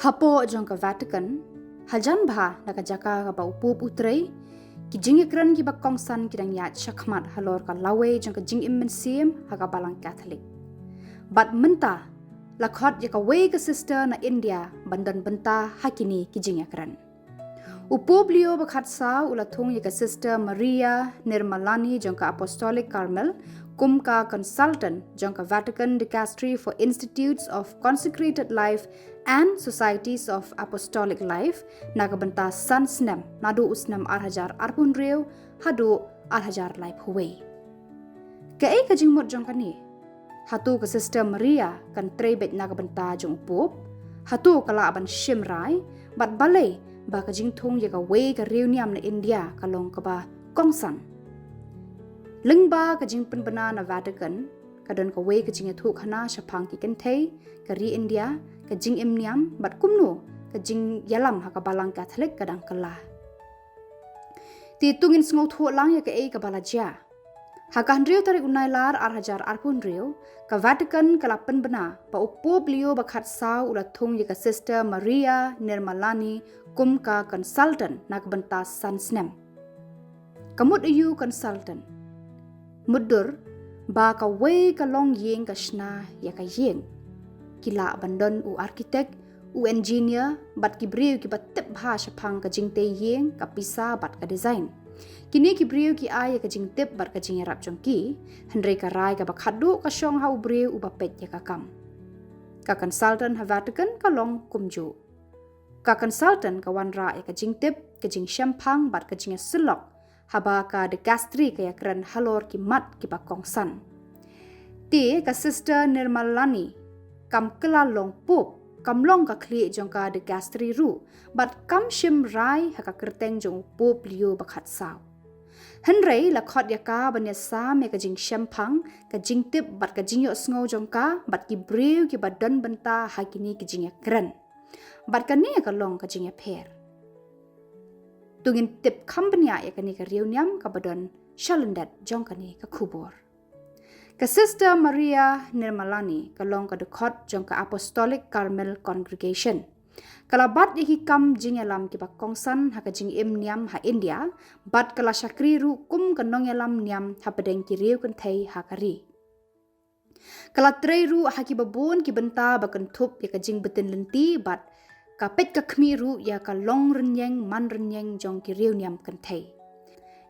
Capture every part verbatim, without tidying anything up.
Hapoh jong ka Vatican, hajan bha na ka jaka kaba u Pope u trei, ki jingïakren kiba kongsan ki dang ïaid shakhmat halor ka lawei jong ka jingim mynsiem ha ka Balang Katholik. Bad mynta la khot ïa kawei ka sister na India ban don bynta ha kine ki jingïakren. U Pope Leo ba khatsaw u la thung ïa ka Sister Maria Nirmalani jong ka Apostolic Carmel kum ka consultant jong ka Vatican Dicastery for Institutes of Consecrated Life and Societies of Apostolic Life na ka bynta san snem, naduh u snem ar hajar arphew hynriew haduh ar hajar laiphew wei. Kaei ka jingmut jong kane? Hato ka Sister Maria kan trei beit na ka bynta jong u Pope? Hato ka lah ban shim rai? Bad balei ba ka jingthung ïa kawei ka riewniam na India ka long kaba kongsan? Lyngba ka jingpynbna na Vatican, ka don kawei ka jingïathuhkhana shaphang ki kynthei, ka ri India, ka jingim niam, bad kumno ka jingïalam ha ka Balang Katholik ka dang kylla. Te to ngin sngewthuh lang ïa kaei kaba la jia. Ha ka hynriew tarik u Nailar ar hajar arphew hynriew, ka Vatican ka la pynbna ba u Pope Leo ba khatsaw u la thung ïa ka Sister Maria Nirmalani kum ka consultant na ka bynta san snem. Ka mut aiu consultant? Mutdur ba kawei ka longïing ka shna ïa ka ïing. Ki lah ban don u architect, u engineer, bad ki briew kiba tip bha shaphang ka jingtei ïing, ka pisa bad ka design. Kine ki briew ki ai ïa ka jingtip bad ka jingïarap jong ki, hynrei ka rai kaba khatduh ka shong ha u briew uba peit ïa ka kam. Ka consultant ha Vatican ka long kumjuh. Ka consultant ka wanrah ïa ka jingtip, ka jingshemphang bad ka jingïasyllok haba ka dicastery ka ïakren halor ki mat kiba kongsan. Te ka Sister Nirmalani kam kylla long Pope, kam long ka khlieh jong ka dicastery ruh, bad kam shim rai ha ka kyrteng jong u Pope Leo ba khatsaw. Hynrei la khot ïa ka ban ïasam ïa ka jingshemphang, ka jingtip bad ka jingïohsngew jong ka bad ki briew kiba don bynta ha kine ki jingïakren. Bad kane ka long ka jingïapher. To ngin tip kham bniah ïa kane ka riewniam kaba don sha lyndet jong kane ka khubor. Ka Sister Maria Nirmalani ka long ka dkhot jong ka Apostolic Carmel Congregation. Ka la bat ïa ki kam jingïalam kiba kongsan ha ka jingim niam ha India, bad ka la shakri ruh kum ka nongïalam niam hapdeng ki riew kynthei ha ka ri. Ka la trei ruh ha kiba bun ki bynta ba kynthup ïa ka jingbtin lynti bad ka peit ka khmih ruh ïa ka long rynïeng man rynïeng jong ki riewniam kynthei.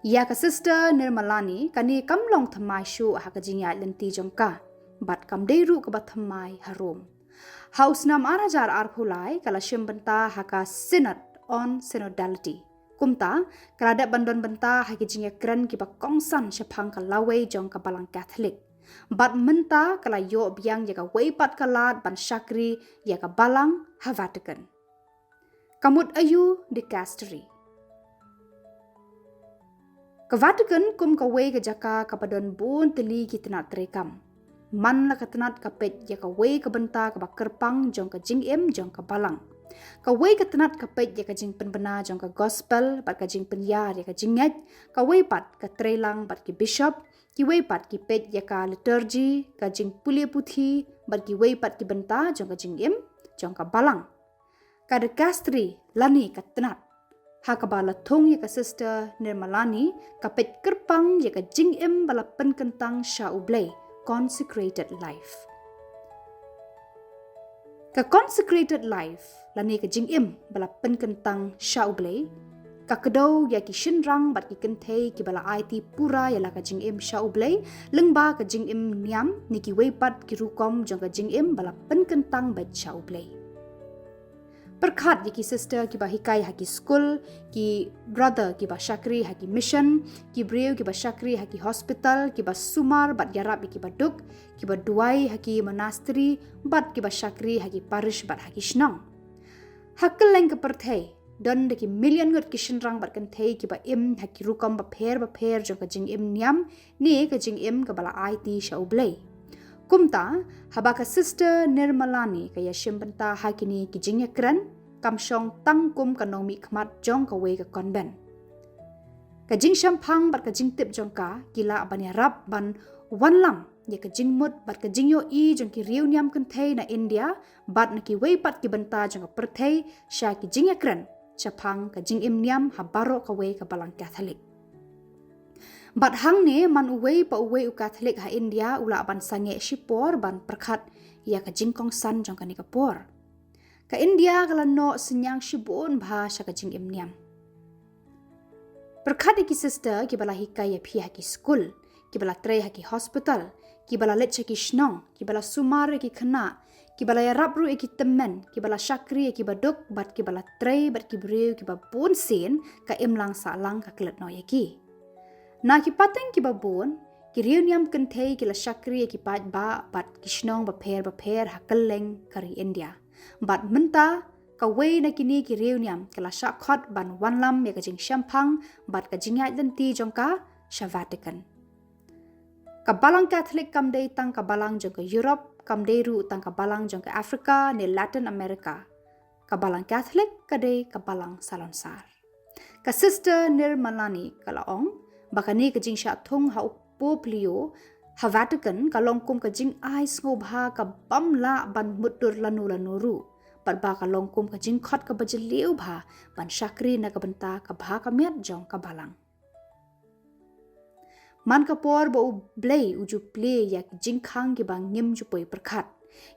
Ïa ka Sister Nirmalani kane kam long thymmai shuh ha ka jingïaid lynti jong ka, bad kam dei ruh kaba thymmai harum. Ha u snem ar hajar arphew lai ka la shim bynta ha ka Synod on Synodality. Kumta, ka la dep ban don bynta ha ki jingïakren kiba kongsan shaphang ka lawei jong ka Balang Katholik. Bad mynta ka la ïoh biang ïa kawei pat ka lad ban shakri ïa ka Balang ha Vatican. Ka mut aiu dicastery? Ka Vatican kum kawei ka jaka kaba don bun tylli ki tnat treikam. Man la ka tnat ka peit ïa kawei ka bynta kaba kyrpang jong ka jingim jong ka Balang. Kawei ka tnat ka peit ïa ka jingpynbna jong ka Gospel bad ka jingpynïar ïa ka jingngeit, kawei pat ka treilang bad ki bishop, kiwei pat ki peit ïa ka liturgy, ka jingpule puthi, bad kiwei pat ki bynta jong ka jingim jong ka Balang. Ka dicastery lane ka tnat ha kaba la thung ïa ka Sister Nirmalani ka peit kyrpang ïa ka jingim ba la pynkyntang sha U Blei, consecrated life. Ka consecrated life lane ka jingim ba la pynkyntang sha U Blei ka kdew ïa ki shynrang bad ki kynthei kiba la aiti pura ïa la ka jingim sha U Blei, lyngba ka jingim niam ne kiwei pat ki rukom jong ka jingim ba la pynkyntang beit sha U Blei. Pyrkhat ïa ki sister kiba hikai ha ki skul, ki brother kiba shakri ha ki mission, ki briew kiba shakri ha ki hospital, kiba sumar bad ïarap ïa kiba duk, kiba duwai ha ki monastery, bad kiba shakri ha ki parish bad ha ki shnong. Ha kylleng ka pyrthei, don da ki million ngut ki shynrang bad kynthei kiba im ha ki rukom bapher bapher jong ka jingim niam, ne ka jingim kaba la aiti sha U Blei. Kumta, haba ka Sister Nirmalani ka ïashim bynta ha kine ki jingïakren, kam shong tang kum ka nongmihkhmat jong kawei ka convent. Ka jingshemphang bad ka jingtip jong ka ki lah ban ïarap ban wanlam ïa ka jingmut bad ka jingïohi jong ki riewniam kynthei na India bad na kiwei pat ki bynta jong ka pyrthei sha ki jingïakren shaphang ka jingim niam ha baroh kawei ka Balang Katholik. Bad hangne man uwei pa uwei u Katholik ha India u lah ban sangeh shipor ban pyrkhat ïa ka jingkongsan jong kane ka por. Ka India ka la noh synñiang shibun bha sha ka jingim niam. Pyrkhat ïa ki sister kiba la hikai ïa phi ha ki skul, kiba la trei ha ki hospital, kiba la leit sha ki shnong, kiba la sumar ïa ki khynnah, kiba la ïarap ruh ïa ki tymmen, kiba la shakri ïa kiba duk bad kiba la trei bad ki briew kiba bun sien ka imlang sahlang ka klet noh ïa ki. Na ki pateng kiba bun, ki riewniam kynthei ki la shakri ïa ki paidbah bad ki shnong bapher bapher ha kylleng ka ri India. Bad mynta kawei na kine ki riewniam ka la shah khot ban wanlam ïa ka jingshemphang bad ka jingïaid lynti jong ka sha Vatican. Ka Balang Katholik kam dei tang ka balang jong ka Europe, kam dei ruh tang ka balang jong ka Africa ne Latin America. Ka Balang Katholik ka dei ka balang salonsar. Ka Sister Nirmalani ka la ong ba kane ka jingshah thung ha u Pope Leo ha Vatican ka long kum ka jingai sngewbha ka bym lah ban mutdur lano lano ruh, bad ba ka long kum ka jingkhot kaba jylliew bha ban shakri na ka bynta ka bha ka miat jong ka balang. Man ka por ba U Blei u ju plie ïa ki jingkhang kiba ngim ju poi pyrkhat,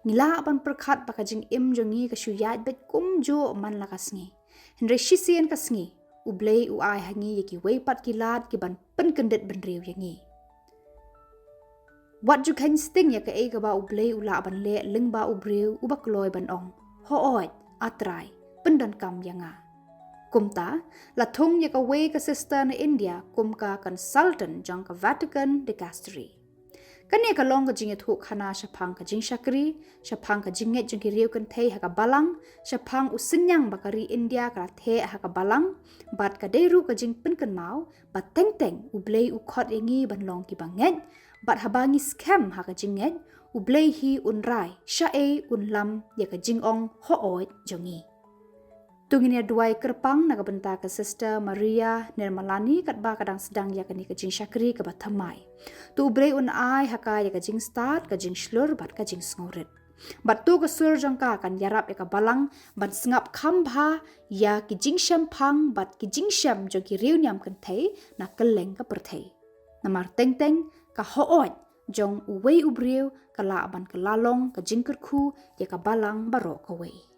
ngi lah ban pyrkhat ba ka jingim jong ngi ka shu ïaid beit kumjuh man la ka sngi. Hynrei shisien ka sngi U Blei u ai ha ngi ïa kiwei pat ki lad ki ban pynkyndit bynriew ïa ngi. Wat ju kheiñ sting ïa kaei kaba U Blei u lah ban leh lyngba u briew uba kloi ban ong, "Hooid, A Trai, pyndonkam ïa nga." Kumta la thung ïa kawei ka sister na India kum ka consultant jong ka Vatican Dicastery. Kane ka long ka jingïathuhkhana shaphang ka jingshakri, shaphang ka jingngeit jong ki riew kynthei ha ka balang, shaphang u synñiang ba ka ri India ka la theh ha ka balang, bad ka dei ruh ka jingpynkynmaw ba teng teng U Blei u khot ïa ngi ban long kiba ngeit, bad haba ngi skhem ha ka jingngeit, U Blei hi un rai shaei un lam ïa ka jingong hooid jong ngi. To ngin ïa duwai kyrpang na ka bynta ka Sister Maria Nirmalani katba ka dang sdang ïa kane ka jingshakri kaba thymmai. To U Blei un ai ha ka ïa ka jingstad, ka jingshlur bad ka jingsngewrit. Bad to ka sur jong ka kan ïarap ïa ka balang ban sngap kham bha ïa ki jingshemphang bad ki jingshem jong ki riewniam kynthei na kylleng ka pyrthei. Namar teng teng ka hooid jong uwei u briew ka lah ban kylla long ka jingkyrkhu ïa ka balang baroh kawei.